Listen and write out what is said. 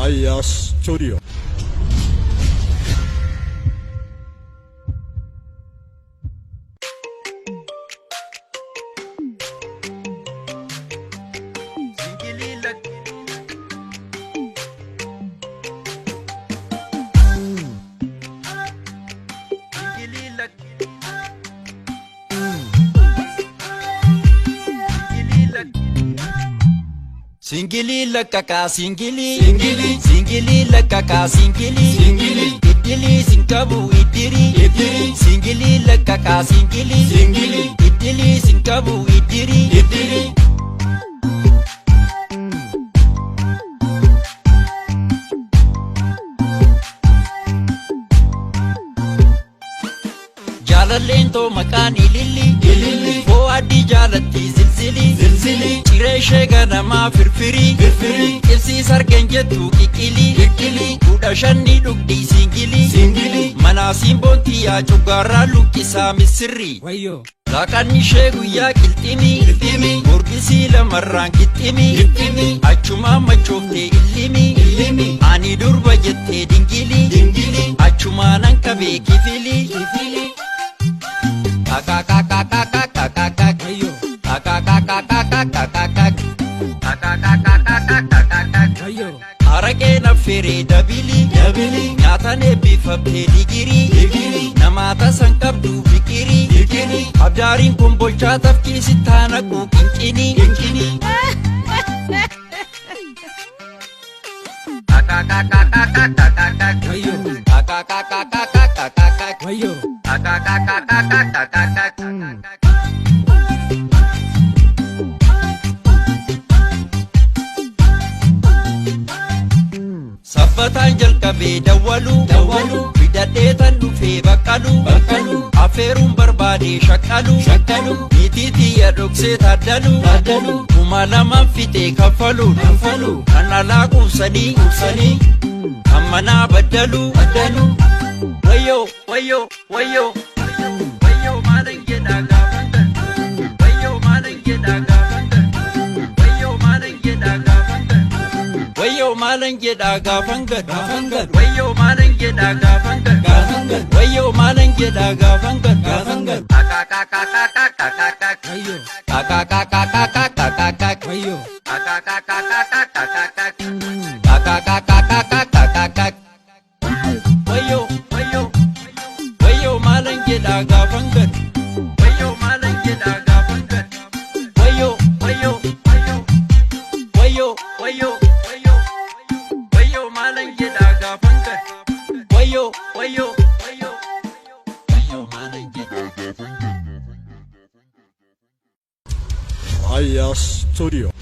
Ayyaa Studio. Singilii lakkaakaa singilii. Singilii. Singilii lakkaakaa singilii. Singilii. Idilii sinkabu idirii. Idirii. Singilii lakkaakaa singilii. Singilii. Idilii sinkabu idirii. Idirii. Jaalalleen too maqaan ililli. Ililli. Foo adii jaalatti zilzili. Zilzili. Ciree ishee ganamaa firfirii. Firfirii. Qibsii sargeen jettu qiqqilii. Qiqqilii. 15 dhugdii singilii. Singilii. Manaa simboontii yaa cuggaarraa luqqisaa misirrii. Wayyoo. Laaqanni ishee guyyaa qilximii. Qilximii. Gurgisii lamarraan qixximii. Qixximii. Achumaan machooftee illimii. Illimii. Ani durba jettee dingilii. Dingilii. Achumaan an qabee kifilii. Kifilii. Kakakakakakakakak. Wayyoo. Kakakakakakakakak. Kakakakakakakakak. Wayyoo. Araqeen affeeree dabilii. Dabilii. Nyaatan eebbifamtee digirii. Digirii. Namaa tasan qabdu fikirii. Fikirii. Abdaariin kun bolchaa tafkii taanaquu qinqinii. Qinqinii. Kakakakakakakakak. Wayyoo. Kakakakakakakakak. Wayyoo. Kakakakakakakakak. Sabbataan jalqabee dawwaluu dawwaluu fidadhee tan dhufee baqqaluu baqqaluu afeeruun barbaadee shaqqaluu shaqqaluu niitii tiyya dhoksee taaddaluu taaddaluu 2000 fixee kaffaluu kaffaluu kan alaa quubsanii quubsanii kan manaa baddaluu baddaluu wayyoo wayyoo wayyoo wayyoo maalan jedhaa gaafan galu wayyoo maalan jedhaa gaafan galu wayyoo maalan jedhaa gaafan galu wayyoo maalan jedhaa gaafan galu gaafan galu wayyoo maalan jedhaa gaafan galu gaafan galu wayyoo maalan jedhaa gaafan galu gaafan galu kakakakakakakakak Wayyoo. kakakakakakakakak Wayyoo. kakakakakakakakak kakakakakakakakak wayyoo wayyoo wayyoo maalan jedhaa gaafan galu wayyoo maalan jedhaa gaafan galu wayyoo wayyoo wayyoo wayyoo wayyoo wayyoo wayyoo maalan jedhaa gaafan galu wayyoo wayyoo wayyoo wayyoo maalan jedhaa Ayyaa Studio.